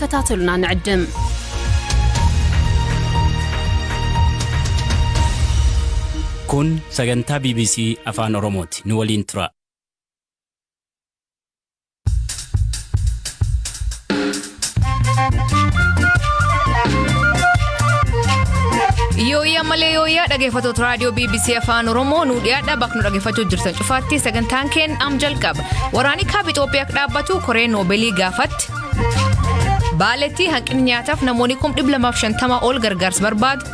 ክትከታተሉና ንዕድም። Kun sagantaa BBC Afaan Oromooti. Nu waliin tura. Yooyyaa malee yooyyaa dhaggeeffattoota raadiyoo BBC Afaan Oromoo nu dhiyaadha bakka nu dhaggeeffachuu jirtan cufaatti sagantaan keen am jalqaba. Waraanni kaaba Itoophiyaa dhaabbatu koree noobeelii gaafatti. Baaletti hanqinni nyaataaf namoonni 250,000 ol gargaarsa barbaadu.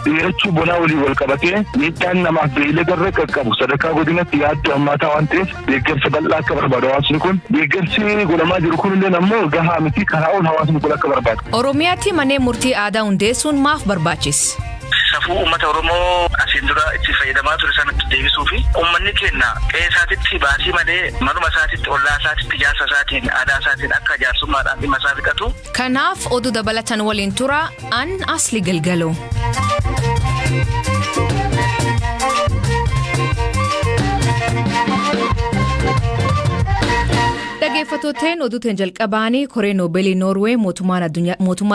Dheerachuu bonaa waliin wal qabatee miidhaan namaaf beeylada irra qaqqabu sadarkaa godinatti yaaddoo hammaataa waan ta'eef deeggarsa bal'aa akka barbaadu hawaasni kun deeggarsi godhamaa jiru kun illee ammoo gahaa miti karaa ol hawaasni kun akka barbaadu. Oromiyaatti manneen murtii aadaa hundeessuun maaf barbaachise? Safuu uummata Oromoo asiin dura itti fayyadamaa ture sanatti deebisuu fi uummanni keenya qe'ee isaatitti baasii malee manuma isaatitti ollaa isaatitti jaarsa isaatiin aadaa isaatiin akka jaarsummaadhaan dhimma isaa fixatu. Kanaaf oduu dabalatan waliin tura an Asli Galgaloo. Dhaggeeffattooteen oduutiin jalqabaanii koree noobeelii Noorwee mootummaa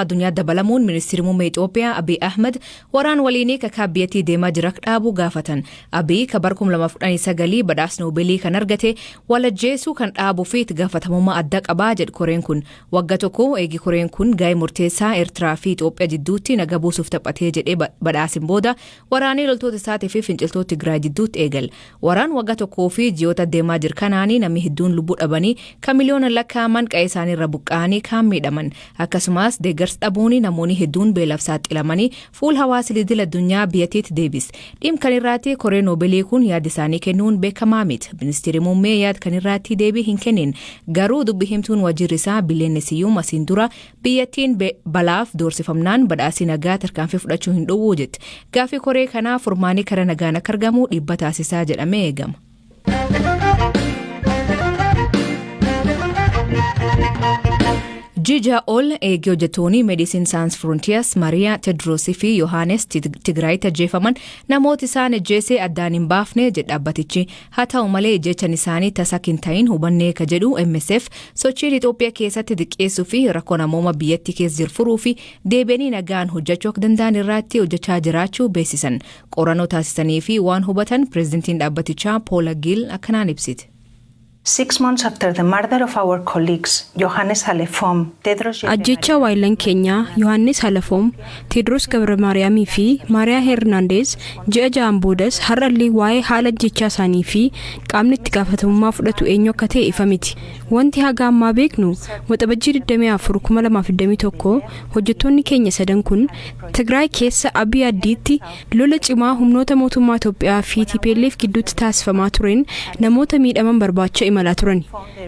addunyaa dabalamuun ministeerri muummee Itoophiyaa Abiy Ahmed waraan waliinii kakaa biyyattii deemaa jira dhaabuu gaafatan. Abiy ka bara 2019 badhaasa noobeelii kan argate walajjeesuu kan dhaabuu fi itti gaafatamummaa adda qabaa jedhu koreen kun. Wagga tokko eegi koreen kun ga'ee murteessaa Eertiraa fi Itoophiyaa jidduutti naga buusuuf taphatee jedhee badhaasin booda waraanii loltoota isaatii fi finciltoota Tigraay jidduutti eegale. Waraan wagga tokkoo fi ji'oota deemaa jiru kanaanii namni hedduun lubbuu dhabanii kan miliyoona lakkaa'aman qa'ee isaanii irra buqqa'anii kaan miidhaman. Akkasumas deeggarsa dhabuun namoonni hedduun beelaaf saaxilamanii fuula hawaasa idil addunyaa biyyattiitti deebise. Dhimma kan irraatti koree noobeelii kun yaada isaanii kennuun beekamaa miti. Ministeerri muummee yaada kan irraatti deebii hin kennin. Garuu dubbi himtuun waajjirri isaa Billeenee Siyyuum asiin dura biyyattiin balaaf doorsifamnaan badhaasii nagaa tarkaanfii fudhachuu hin dhowwuu jetti. Gaaffii koree kanaa furmaanii karaa nagaan akka argamu dhiibba taasisaa jedhamee eegama. Jija ol eegee hojjettoonni Medicine Sans Frontiers Mariyaa Tedroosii fi Yohaanes Tigraayitti ajjeefaman namoota isaan ajjeese addaan hin baafne jedha dhaabbatichi. Haa ta'u malee ejjechan isaanii tasa hin ta'in hubannee ka jedhu MSF sochiin Itoophiyaa keessatti xiqqeessuu fi rakkoo namooma biyyattii keessa jiru furuu fi deebi'anii nagaan hojjechuu akka danda'an irratti hojjechaa jiraachuu beeksisan. Qorannoo taasisanii fi waan hubatan pireezidantiin dhaabbatichaa Poola Giil akkanaan ibsite. 6 months after the murder of our colleagues, Johannes Halefom, Tedros Ajjeechaa waayillan keenyaa Yohaannis Halafoom, Teedros Gabra Maariyaamii fi Maariyaa Hernaandeez ji'a 6n boodas har'allee waa'ee haala ajjeechaa isaanii fi qaamni itti gaafatamummaa fudhatu eenyu akka ta'e ifa miti. Wanti haga ammaa beeknu, Waxabajjii 24 2021 hojjettoonni keenya sadan kun Tigraay keessa Abiy Addiitti lola cimaa humnoota mootummaa Itoophiyaa fi TPLF gidduutti taasifamaa tureen namoota miidhaman barbaacha imalaa turan.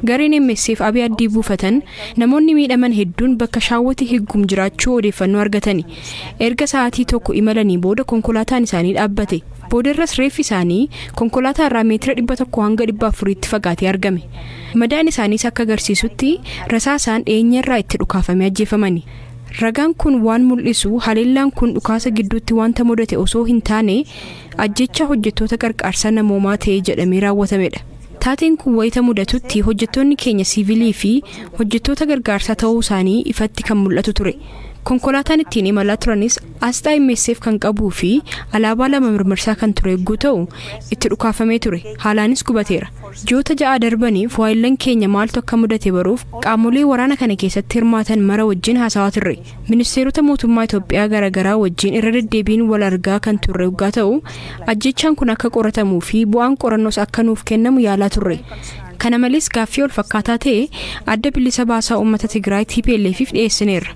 Gareen MSF Abiy Addii buufatan namoonni miidhaman hedduun bakka Shaawwati Higgum jiraachuu odeeffannoo argatani. Erga sa'aatii tokko imalanii booda konkolaataan isaanii dhaabbate. Boodarras reeffi isaanii konkolaataa irraa meetira 100 hanga 400tti fagaatee argame. Madaan isaaniis akka agarsiisutti rasaasaan dhiyeenya irraa itti dhukaafamee ajjeefamani. Ragaan kun waan mul'isu, haleellaan kun dhukaasa gidduutti wanta mudate osoo hin taane ajjecha hojjettoota qarqaarsa namoomaa ta'e jedhamee raawwatamedha. Taateen kun wayita mudatutti hojjettoonni keenya siivilii fi hojjettoota gargaarsaa ta'uu isaanii ifatti kan mul'atu ture. Konkolaataan ittiin imalaa turanis asxaa MSF kan qabuu fi alaabaa lama mirmirsaa kan ture yogguu ta'u itti dhukaafamee ture. Haalaanis gubateera. Ji'oota 6 darbaniif waayillan keenya maaltu akka mudate baruuf qaamolee waraana kana keessatti hirmaatan mara wajjin haasawaa turre. Ministeerota mootummaa Itoophiyaa garaagaraa wajjin irra deddeebiin wal argaa kan turre yoggaa ta'u, ajjechaan kun akka qoratamuu fi bu'aan qorannoos akka nuuf kennamu yaalaa turre. Kana malees gaaffii wal fakkaataa ta'e Adda Bilisa Baasaa Uummata Tigraay TPLFif dhiyeessineerra.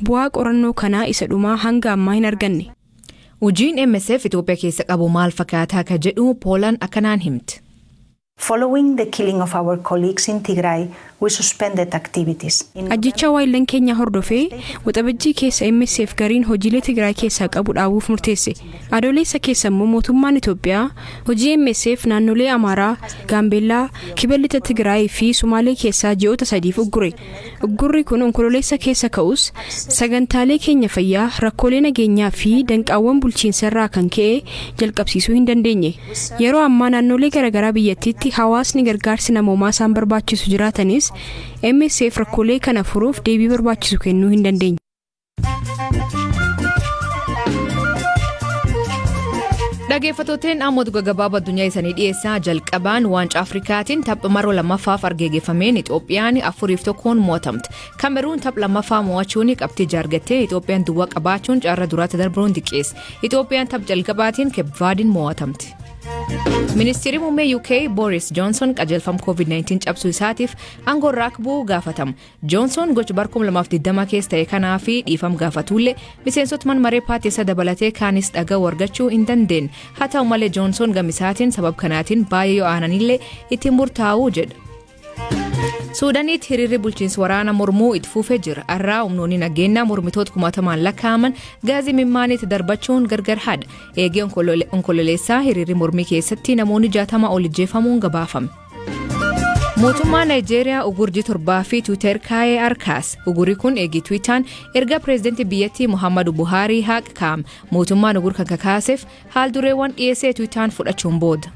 Bu'aa qorannoo kanaa isa dhumaa hanga ammaa hin arganne. Hojiin MSF Itoophiyaa keessa qabu maal fakkaataa ka jedhu Poolaan akkanaan himti. Following the killing of our colleagues in Tigray, we suspended activities. In Ajjechaa waayillan keenyaa hordofee Waxabajjii keessa MSF gariin hojiilee Tigraay keessaa qabu dhaabuuf murteesse. Adoolessa keessa immoo mootummaan Itoophiyaa hojii MSF naannolee Amaaraa, Gaambeellaa, Kibba Lixa Tigraay fi Sumaalee keessaa ji'oota 3f uggure. Uggurri kun Onkololeessa keessa ka'us, sagantaalee keenya fayyaa rakkoolee nageenyaa fi danqaawwan bulchiinsa irraa kan ka'e jalqabsiisuu hin dandeenye. Yeroo ammaa naannolee garaagaraa biyyattiitti keessatti hawaasni gargaarsi namoomaa isaan barbaachisu jiraatanis, MSF rakkoolee kana furuuf deebii barbaachisu kennuu hin dandeenye. Dhaggeeffattooteen, amma oduu gaggabaabaa addunyaa isanii dhiyeessaa. Jalqabaan waancaa Afrikaatiin tapha maroo lammaffaaf argeeggeeffameen Itoophiyaan 4-1n mo'atamte. Kameruun tapha lammaffaa mo'achuun qabxii jaargattee, Itoophiyaan duwwaa qabaachuun carraa duraatti darbuun diqqeesse. Itoophiyaan tapha jalqabaatiin Keepvaadiin mo'atamte. Ministeerri muummee UK Boris Johnson qajeelfama COVID-19 cabsuu isaatiif aangoo irraa akka bu'u gaafatama. Johnson gocha bara 2020 keessa ta'e kanaa fi dhiifama gaafatullee, miseensota mana maree paartii isa dabalatee kaanis dhaga'uu argachuu hin dandeenye. Haa ta'u malee, Johnson gama isaatiin sababa kanaatiin baay'ee yoo aananillee ittiin murtaa'uu jedha. Suudaaniitti hiriirri bulchiinsa waraana mormuu itti fufee jira. Har'aa humnoonni nageenyaa mormitoota kumaatamaan lakkaa'aman gaazii mimmaaniitti darbachuun gargar haadha. Eegee Onkololeessaa hiriirri mormii keessatti namoonni 60 ol ijjeefamuun gabaafame. Mootummaan Naayijeeriyaa ugurjii 7 fi Tiwiitar kaa'ee harkaas. Ugurri kun eegii Tiwiitaan erga pireezidantii biyyattii Muhammadu Buhaarii haqa kaa'ame. Mootummaan ugur kan kakaaseef haal dureewwan dhiyeessee Tiwiitaan fudhachuun booda.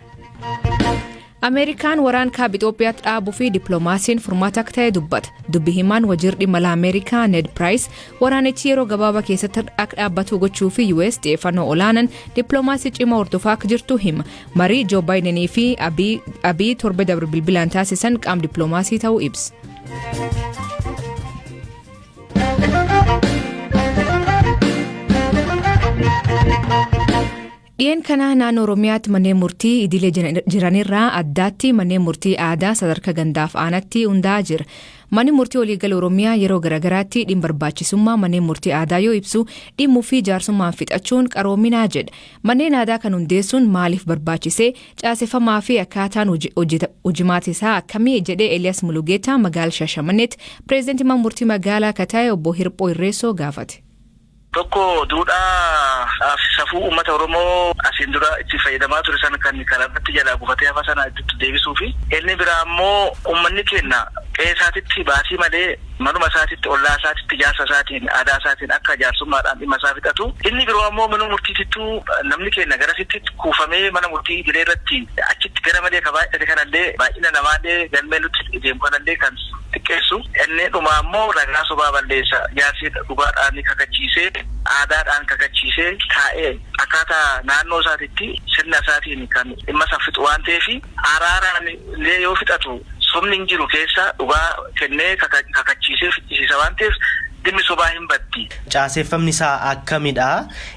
Ameerikaan waraan kaaba Itoophiyaatti dhaabuu fi dippiloomaasiin furmaata akka ta'e dubbata. Dubbi himaan wajiirri dhimma alaa Ameerikaa Ned Price waraanichi yeroo gabaabaa keessatti akka dhaabbatu gochuu fi US xiyyeeffannoo olaanaan dippiloomaasii cimaa hordofaa akka jirtu hima. Marii Joo Baayidenii fi Abiy torbe dabre bilbilaan taasisan qaama dippiloomaasii ta'uu ibsa. Dhiyeen kana naannoo Oromiyaatti manneen murtii idilee jiranirraa addaatti manneen murtii aadaa sadarkaa gandaaf aanatti hundaa'aa jira. Manni murtii waliigala Oromiyaa yeroo garaagaraatti dhimma barbaachisummaa manneen murtii aadaa yoo ibsu, dhimmuu fi jaarsummaan fixachuun qaroominaa jedha. Manneen aadaa kan hundeessuun maaliif barbaachisee, caaseffamaa fi akkaataan hojimaata isaa akkamii jedhee Eliyaas Mulugeetaa magaalaa Shaashamanneetti pireezidantii mana murtii magaalaa akka ta'e obbo Hirphoo Irreessoo gaafate. Tokko, duudhaa fi safuu uummata Oromoo asiin dura itti fayyadamaa ture sana kan karaa irratti jalaa gufatee hafa sana itti deebisuu fi inni biraa immoo uummanni keenya qe'ee isaatitti baasii malee manuma isaatitti, ollaa isaatitti, jaarsa isaatiin, aadaa isaatiin akka jaarsummaadhaan dhimma isaa fixatu. Inni biroo ammoo mana murtiitittuu namni keenya garasitti kuufamee mana murtii idilee irratti achitti gara malee ka baay'ate kanallee, baay'ina namaallee, galmee nutti deemu kanallee kan xiqqeessu. Inni dhumaa immoo ragaa sobaa balleessa. Jaarsi dhugaadhaan kakachiisee, aadaadhaan kakachiisee taa'ee, akkaataa naannoo isaatitti sirna isaatiin kan dhimma isa fixu waan ta'eef, araaraan illee yoo fixatu sobni hin jiru keessa, dhugaa kennee kakachiisee ficcisiisa waan ta'eef, dhimmi sobaa hin baddi. Caaseeffamni isaa akkamidha?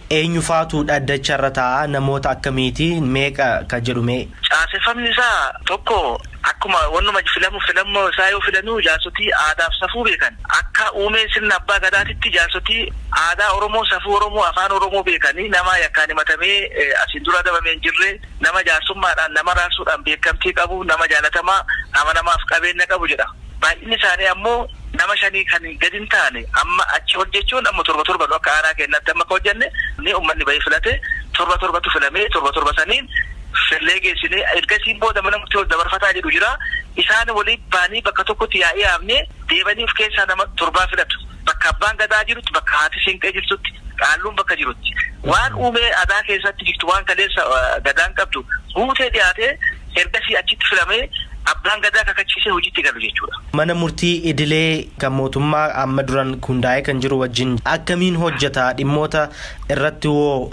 Eenyu faatu dhaddacharra taa'a? Namoota akkamiiti? Meeqa kan jedhu mee? Caaseffamni isaa tokko, akkuma wannuma filamu filammoo isaa yoo filanuu, jaarsotii aadaaf safuu beekan, akka uumee sirna abbaa gadaatitti jaarsotii aadaa Oromoo, safuu Oromoo, afaan Oromoo beekanii, nama yakkaan himatamee asiin dura adabamee hin jirre, nama jaarsummaadhaan nama raarsuudhaan beekamtii qabu, nama jaalatamaa, amanamaaf qabeenya qabu jedha. Baay'inni isaanii ammoo nama shanii kan gadi hin taane. Amma achi ol jechuun amma torba torba nu akka aanaa keenyaatti amma akka hojjenne ni uummanni bahee filate, torba torbatu filamee, torba torba saniin fillee geessinee, ergasiin booda mana murtii ol dabarfataa jedhu jira. Isaan waliin ba'anii bakka tokkotti yaa'ii yaamnee deebanii of keessaa nama torbaa filatu. Bakka abbaan gadaa jirutti, bakka haati siinqee jirtutti, qaalluun bakka jirutti, waan uumee aadaa keessatti jirtu, waan kaleessa gadaan qabdu guutee dhiyaatee, ergasii achitti filamee, abbaan gadaa kakachiisee hojiitti galu jechuudha. Mana murtii idilee kan mootummaa amma duran hundaa'ee kan jiru wajjin akkamiin hojjeta? Dhimmoota irratti hoo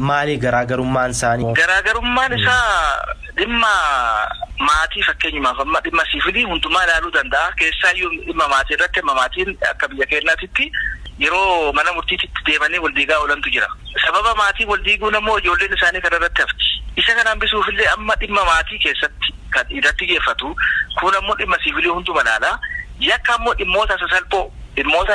maali garaagarummaan isaanii? Garaagarummaan isaa dhimma maatii, fakkeenyumaaf amma dhimma siivilii hundumaa ilaaluu danda'a. Keessaayyuu dhimma maatii irratti, amma maatiin akka biyya keenyaatitti yeroo mana murtiitti deemanii wal diigaa oolantu jira. Sababa maatii wal diiguun ammoo ijoolleen isaanii kana irratti hafti. Isa kana hambisuufillee amma dhimma maatii keessatti kan irratti xiyyeeffatu, kun ammoo dhimma siivilii hunduma ilaala. Yakka ammoo dhimmoota sasalphoo, dhimmoota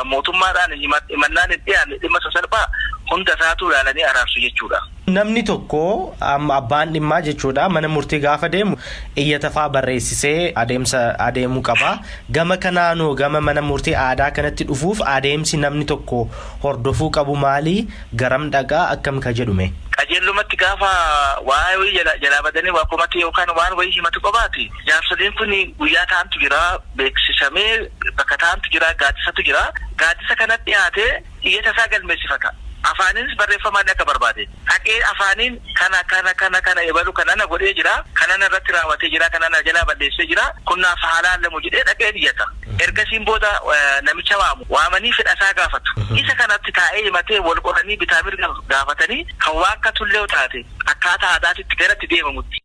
mootummaadhaan himannaan hin dhiyaanne, dhimma sasalphaa hunda isaatu ilaalanii araarsu jechuudha. Namni tokko, amma abbaan dhimmaa jechuudha, mana murtii gaafa deemu iyyata fa'aa barreessisee adeemsa adeemuu qaba. Gama kanaanoo gama mana murtii aadaa kanatti dhufuuf adeemsi namni tokko hordofuu qabu maali? Garam dhaqaa? Akkam ka jedhume? Qajeellumatti gaafa waa wayii jalaa badanii waa komate yookaan waan wayii himatu qabaate, jaarsoliin kun guyyaa taa'antu jira, beeksisamee bakka taa'antu jira, gaaddisatu jira. Gaaddisa kanatti dhiyaatee iyyata isaa galmeessifata. Afaaninis barreeffamaan akka barbaade. Dhaqee afaaniin kana kana kana kana ebalu kana na godhee jira, kana na irratti raawwatee jira, kana na jalaa balleessee jira, kun naaf haa laallamu jedhee dhaqee iyyata. Ergasiin booda namicha waamu. Waamanii fedhasaa gaafatu. Isa kanatti taa'ee himatee wal qoranii bitaa mirga gaafatanii kan waakkatullee taate akkaataa aadaatitti garatti deemamutti.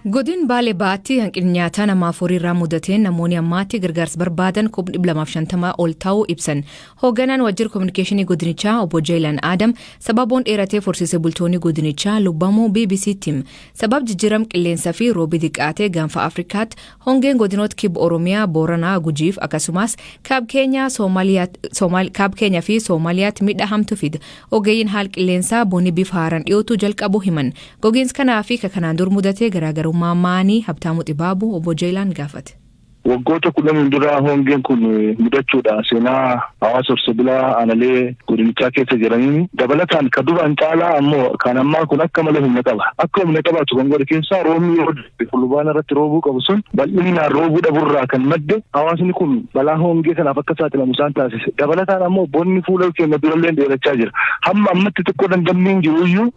Godin Baalee Bahaatti hanqinni nyaataa namaaf horii irraa mudateen namoonni ammaatti gargaarsa barbaadan 250,000 ol ta'uu ibsan. Hoogganaan waajjira kominikeeshinii godinichaa obbo Jeelan Adam sababoon dheeratee horsiise bultoonni godinichaa lubbamuu BBC'tti him. Sabab jijjiiram qilleensaa fi roobi diqqaatee gaanfa Afrikaatti hongeen godinoota kibba Oromiyaa, Booranaa, Gujiif akkasumas kaab Keenyaa fi Soomaaliyaatti miidhaa hamtu fida. Ogeeyyiin haal qilleensaa bonni bifa haaraan dhiyootu jalqabu himan. Gogiinsi kanaa fi ka kanaan dur mudate garaagarummaa maanii Habtaamuu Xibaabuu obbo Jeelaan gaafate. Waggoota 10n dura hongeen kun mudachuudha seenaa hawaasa horsiise bulaa aanalee godinichaa keessa jiraniin dabalataan ka duraan caalaa ammoo kan ammaa kun akka malee humna qaba. Akka humna qabaatu kan godhe keessaa roobni yeroo darbe fulbaana irratti roobuu qabu sun bal'inaan roobuu dhaburraa kan madde hawaasni kun balaa hongee kanaaf akka saaxilamu isaan taasise. Dabalataan ammoo bonni fuula keenya durallee dheerachaa jira. Hamma ammatti xiqqoo dandammiin jiru iyyuu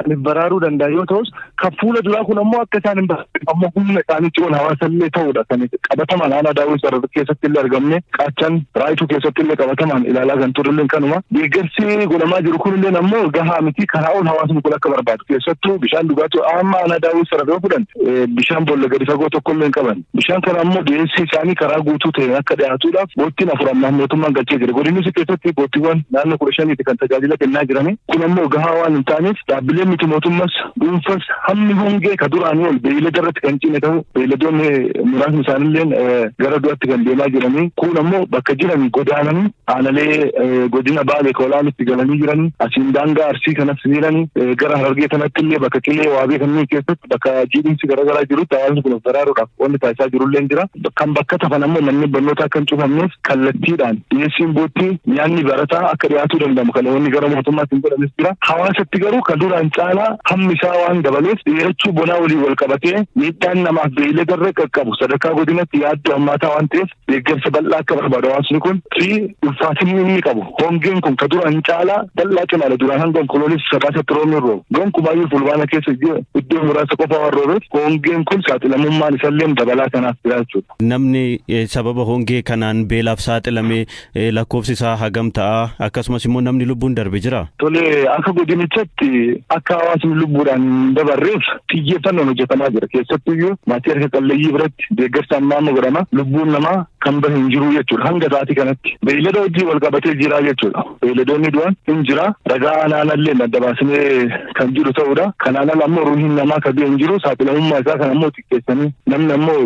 kan baraaruu danda'a yoo ta'us kan fuula duraa kun ammoo akka isaan hin baraarre ammoo humna isaaniitti ol hawaasallee ta'uudha kan qabatamaan aanaa Daawwii Sarar keessatti illee argamne, Qaachan Raayituu keessatti illee qabatamaan ilaalaa kan turre illee kanuma. Deeggarsi godhamaa jiru kun illee ammoo gahaa miti, karaa ol hawaasni kun akka barbaadu keessattuu bishaan dhugaatii amma aanaa Daawwii Sarar yoo fudhan bishaan boolla gadi fagoo tokko illee hin qaban. Bishaan kana ammoo dhiyeessii isaanii karaa guutuu ta'een akka dhiyaatuudhaaf boottiin 4 ammaaf mootummaan galchee jira. Godinisi keessatti boottiiwwan naannoo 15ti kan tajaajila kennaa jiranii. Kun ammoo gahaa waan hin taaneef dhaabbileen miti mootummas dhuunfas hammi hongee ka duraanii ol beeylada irratti kan cime ta'u, beeyladoonni muraasni isaanillee gara du'atti kan deemaa jiranii. Kun ammoo bakka jiran godaananii aanalee godina Baalee Koolaanitti galanii jiranii, asiin daangaa Arsii kanas jiranii, gara Harargee kanatti illee bakka Qilee Waabee kanneen keessatti bakka jiidhinsi garaagaraa jirutti hawaasni kun of baraaruudhaaf wanni taasisaa jirullee jira. Kan bakka tafan ammoo manneen barnootaa akka hin cufamneef kallattiidhaan dhiyeessiin boottii nyaanni barataa akka dhiyaatuu danda'amu kan wanni gara mootummaatti hin godhames jira. Hawaasatti garuu kan duraan caalaa hammi isaa waan dabaleef dheerachuu bonaa waliin wal qabatee miidhaan namaaf beeylada irra qaqqabu sadarkaa godinatti yaaddoo hammaataa waan ta'eef deeggarsa bal'aa akka barbaadu hawaasni kun fi ulfaatinni inni qabu hongeen kun ka duraan caalaa bal'aa cimaadha. Duraan hanga Onkoloolessa Sadaasatti roobni hin roobu. Gonkumaayyuu Fulbaana keessa iddoo muraasa qofa waan roobeef hongeen kun saaxilamummaan isallee dabalaa kanaaf jira jechuudha. Namni sababa hongee kanaan beelaaf saaxilame lakkoofsi isaa hagam ta'a? Akkasumas immoo namni lubbuun darbe jira? Tole, akka godinichatti akka hawaasni lubbuudhaan hin dabarreef xiyyeeffannoon hojjetamaa jira. Keessattuyyuu maatii harka qalleeyyii biratti deeggarsa ammaa amma godhama. Lubbuun namaa kan bahe hin jiru jechuudha. Hanga sa'aatii kanatti beeylada wajjin wal qabatee jira jechuudha. Beeyladoonni du'an hin jira. Ragaa aanaallee adda baasinee kan jiru ta'uudha. Kanaan ala ammoo ruuhiin namaa kan du'e hin jiru. Saaxilamummaa isaa kan ammoo xiqqeessanii namni ammoo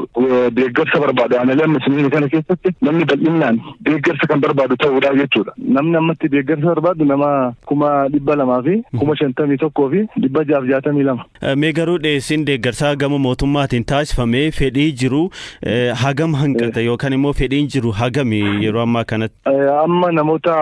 deeggarsa barbaadu aanaalee amma isiniin kana keessatti namni bal'innaan deeggarsa kan barbaadu ta'uudha jechuudha. Namni ammatti deeggarsa barbaadu nama 251,662. Mee garuu dhiyeessiin deeggarsaa gama mootummaatiin taasifame fedhii jiru hagam hanqata yookaan immoo fedhiin jiru hagami yeroo ammaa kanatti? Amma namoota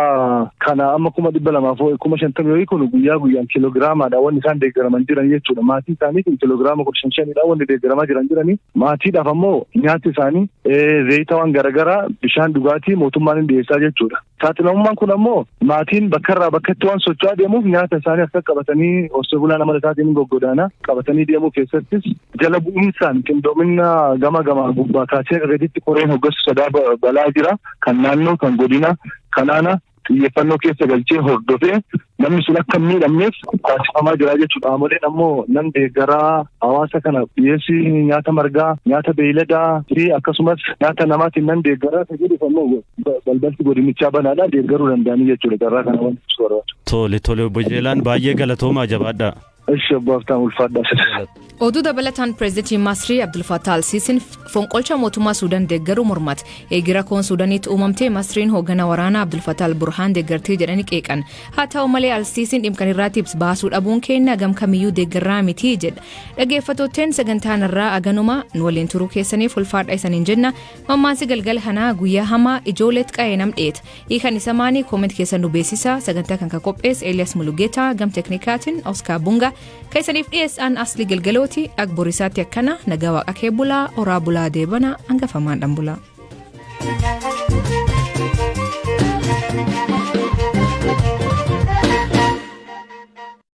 kana amma 250,000 wayii kun guyyaa guyyaan kiiloogiraamaadha wanni isaan deeggaraman jiran jechuudha. Maatii isaaniitiin kiiloogiraama 15 5dha wanni deeggaramaa jiran jiranii. Maatiidhaaf ammoo nyaati isaanii, zayita, waan garaagaraa, bishaan dhugaatii mootummaan hin dhiyeessaa jechuudha. Saaxilamummaan kun ammoo maatiin bakkarraa bakkatti waan socho'aa deemuuf nyaata isaanii akka qabatanii horsiisee bulaan amala isaatiin hin goggodaana. Qabatanii deemuu keessattis jala bu'iinsaan qindoomina gama gama gubbaa kaasee gaditti koreen hoggansa sodaa balaa jira. Kan naannoo, kan godina, kan aanaa xiyyeeffannoo keessa galchee hordofee namni sun akka hin miidhamneef taasifamaa jira jechuudha. Qaamoleen ammoo nan deeggaraa hawaasa kana dhiyeessii nyaata margaa, nyaata beeyladaa fi akkasumas nyaata namaatiin nan deeggaraa kan jedhuuf ammoo balbalti godinichaa banaadha, deeggaruu danda'anii jechuudha. Carraa kana wanti ibsu barbaadu. Tole tole, obbo Jeelaan, baay'ee galatoomaa, jabaadhaa. Ishi obbo Haftaan, ulfaadhaa. Oduu dabalataan pireezidantiin Masrii Abdul Fattah al-Siisiin fonqolcha mootummaa Suudaan deeggaruu mormate. Eegi rakkoon Suudaaniitti uumamte Masriin hoogganaa waraanaa Abdul Fattah al-Burhaan deeggartee jedhanii qeeqan. Haa ta'u malee al-Siisiin dhimma kana irratti ibsa baasuu dhabuun keenya gam kamiyyuu deeggarraa miti jedha. Dhaggeeffattootteen, sagantaan irraa aganuma nu waliin turuu keessaniif ulfaadha isaniin jenna. Mammaansi galgala kanaa guyyaa hamaa ijoolleet qa'ee nam dheeta. Hiikan isa maanii comment keessan nu beeksisa. Sagantaa kan ka qopheesse Elias Mulugeetaa, gam teknikaatiin Oscar Bunga, kan isaniif dhiyeessan Asli Galgalooti. Ag borisaatti akkana nagaa waaqa kee bulaa, oraa bulaa, deebana hangafamaan dhan bulaa.